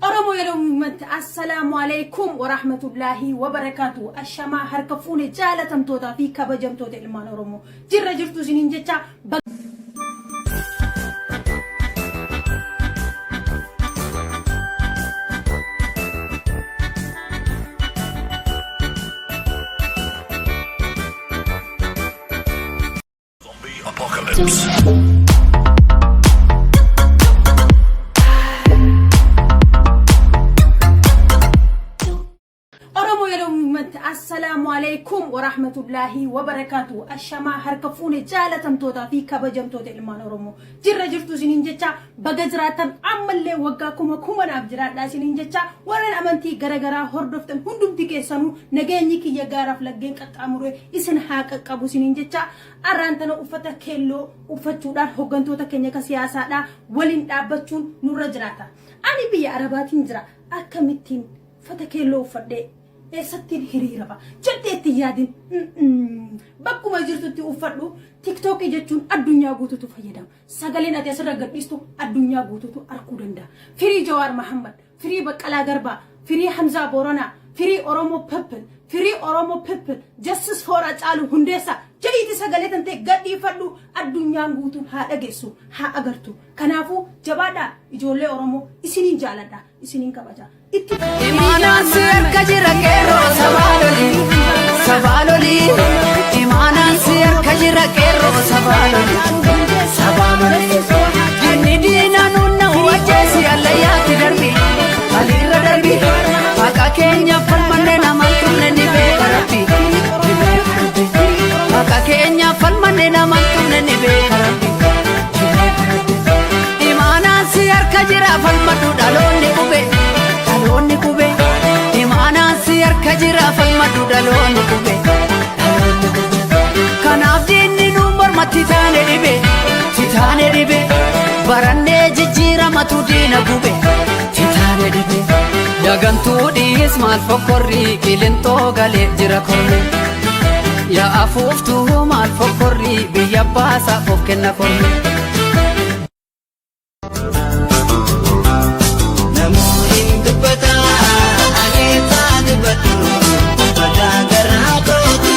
Oromo Yellow Movement, Assalaamu alaikum warahmatullaahi wabarakaatu. Ashamaa, harka fuune, jaalatamtootaa fi kabajamtoota ilmaan Oromoo. Jirra jirtu isiniin jecha. Zombie apocalypse. Oromo Yellow Movement, Assalaamu alaikum warahmatullaahi wabarakaatu. Ashamaa, harka fuune, jaalatamtootaa fi kabajamtoota ilmaan Oromoo. Jirra jirtu isiniin jecha. Baga jiraattan, ammallee waggaa kuma kumanaaf jiraadhaa isiniin jecha. Warreen amantii garaagaraa hordoftan hundumti keessanuu, nageenyi kiyya gaaraaf laggeen qaxxaamuree isin haa qaqqabu isiniin jecha. Arraan tana uffata keelloo uffachuudhaan hooggantoota keenya ka siyaasaadhaa waliin dhaabbachuun nurra jiraata. Ani biyya Arabaatiin jira. Akkamittiin uffata keelloo uffadhee eessattiin hiriira ba'a jettee itti yaadin. Bakkuma jirtutti uffadhu. TikTokii jechuun addunyaa guututu fayyadama. Sagaleen ati asirra gadhiistu addunyaa guututu arguu danda'a. Free Jawaar Mahammad, free Baqqalaa Garbaa, free Hamzaa Booranaa, free Oromo people, free Oromo people, justice for Hacaaluu Hundeessaa jedhiiti sagalee tantee gadhiifadhu. Addunyaan guutuun haa dhageessu, haa agartu. Kanaafuu jabaadhaa, ijoollee Oromoo. Isiniin jaaladha, isiniin kabaja. Itti Imaanaan si harka jira, qeerroo sabaa lolii, sabaa lolii. Imaanaan si harka jira, qeerroo sabaa lolii, sabaa lolii. Diinni diina nunna ajjeesi, allayyaatti darbi, aliirra darbi. Haqa keenya falmanne, namaan tumne, ni beeka Rabbi, ni beeka Rabbi. Haqa keenya falmanne, namaan tumne, ni beeka Rabbi, ni beeka Rabbi. Imaanaan si harka jira, falmadhu, dhaloonni qube, dhaloonni qube. Imaanaan si harka jira, falmadhu, dhaloonni qube, dhaloonni qube. Kanaaf diinni nu mormatti taane dhibe, titaane dhibe. Barannee jijjiiramatu diina gube, titaane dhibe. Dagantuu dhiis, maal fokkorrii, qilintoo galee jira korme. Yaa afuuftuu, maal fokkorrii, biyya baasa of kenna korme. Namoonni dubbata, ani taa dubbatu, badaa garaa kooti,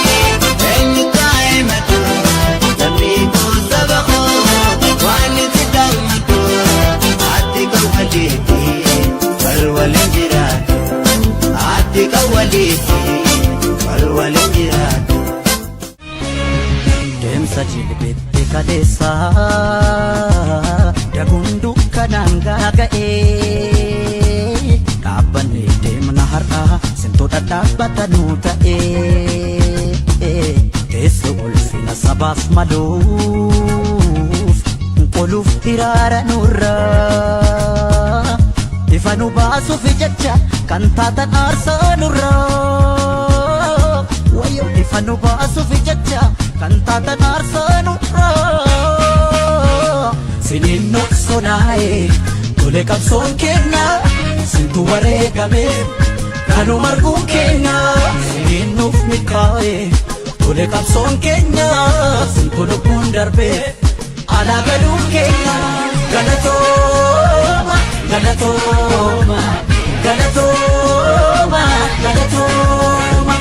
eenyu taa'e matu, sabni koo saba koo, waan itti gammadu, ati kan waliiti, wal waliin jiraatu, ati kan waliiti, wal waliin jiraatu. Deemsa jilbeetti kaleessaa daguun dukkanaan gaaga'ee, dhaabbannee deemna har'aa, sintoota dhaabbata nuu ta'ee. Teessoo ulfina sabaaf maluuf qoluuf hiraara nurraa, ifa nu baasuuf jecha kan taatan aarsaa nurraa. Wayyoo, ifa nu baasuuf jecha kan taatan aarsaa nurraa. Siniin noqsonaa'e tole qabsoon keenya, sintu wareegame kanu marguun keenya. Siniin nuuf milkaa'e tole qabsoon keenya, sintu lubbuun darbe alaa galuun keenya. Galatooma, galatooma, galatooma, galatooma.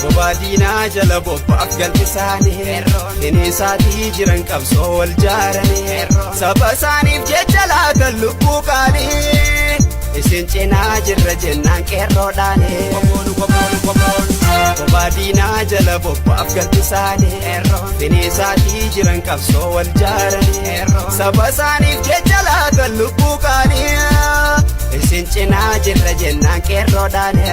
Bobaa diinaa jala bobbaaf galti isaanii, bineensaatii jiran qabsoo wal jaaranii, saba isaaniif jecha laatan lubbuu qaalii. Isin cinaa jirra jennaan qeerroodhaani. Bobaa diinaa jala bobbaaf galti isaanii, bineensaatii jiran qabsoo wal jaaranii, saba isaaniif jecha laatan lubbuu qaalii. Isin cinaa jirra jennaan qeerroodhaani.